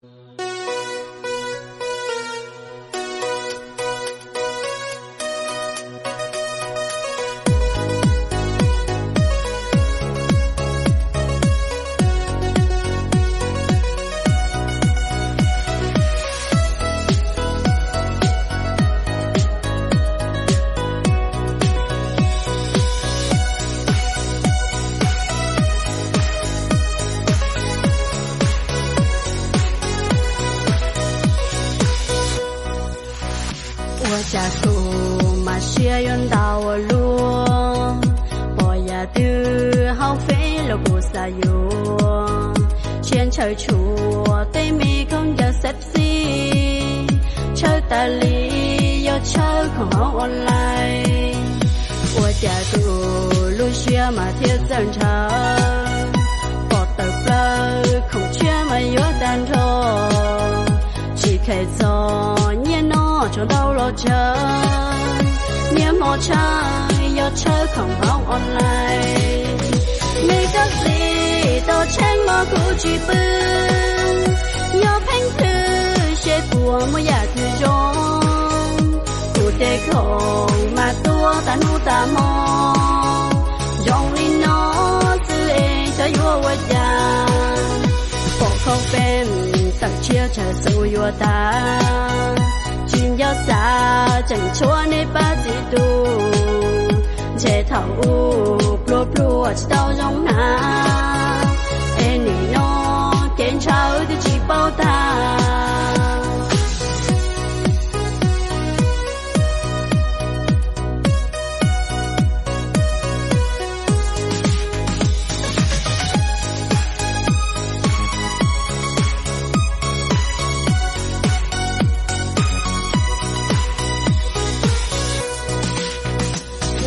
Ua cas kuv mas siab yuav ntau ua luaj, pom yam twg hauv Fev los kuv xav yuav, siab ntshaw tshua tej me khaub ncaws sexy, ntshaw tas li yog ntshaw khoom hauv online. Ua cas kuv lub siab mas thiaj txawj ntshaw, pom tawm plaws khoom tshiab mas yuav tag nrho. Tsis kheev txog nyiaj no tsuas ntau los tsawg, nyiaj hmo tshaw yog tshaw khoom hauv online. Me koj txiv tau tsheej mas kuv tsis pw, nyob pheej twg seb puas muaj yam twg zoo. Kuv tej khoom mas tuaj tas hnub tas hmo, zoo li no xwb es xyov yuav ua cas. Pom khoom pem tawm tshiab tsawg xu yuav tag, tsis nco xav tseem tshuav nej pab txiv tus, ntshe thaum ub pluag pluag tsis tau zoo hnav, es nim no kev ntshaw twb tsis paub tag.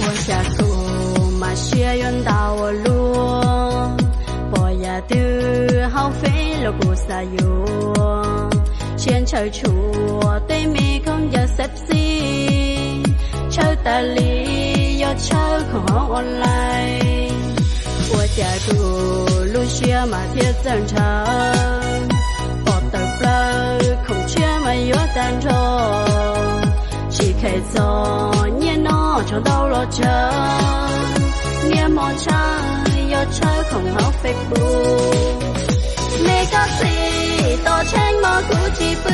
Ua cas kuv mas siab yuav ntau ua luaj, pom yam twg hauv Fev los kuv xav yuav, siab ntshaw tshua tej me khaub ncaws sexy, ntshaw tas li yog ntshaw khoom hauv online. Ua cas kuv lub siab mas thiaj txawj ntshaw, pom tawm plaws khoom tshiab mas yuav tag nrho. Tsis kheev txog nyiaj no tsuas ntau los tsawg, nyiaj hmo tshaw yog tshaw khoom hauv Facebook. Me koj txiv tau tsheej mas kuv tsis pw,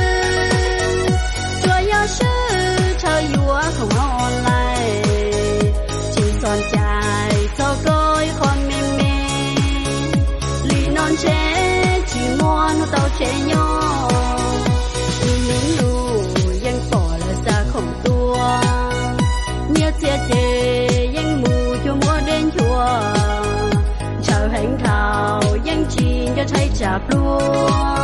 tsuas yog swb tshaw yuav khoom hauv online. Tsis txog cai txog koj ib qho me me, li no ntshe tsis muaj hnub tau tsev nyob. Ib hnub yeej pom lawv xa khoom tuaj, nyiaj txiag ces yeej mus cuag muab dej nchuav, ntshaw heev dhau yeej tsis nco rhais tsam pluag.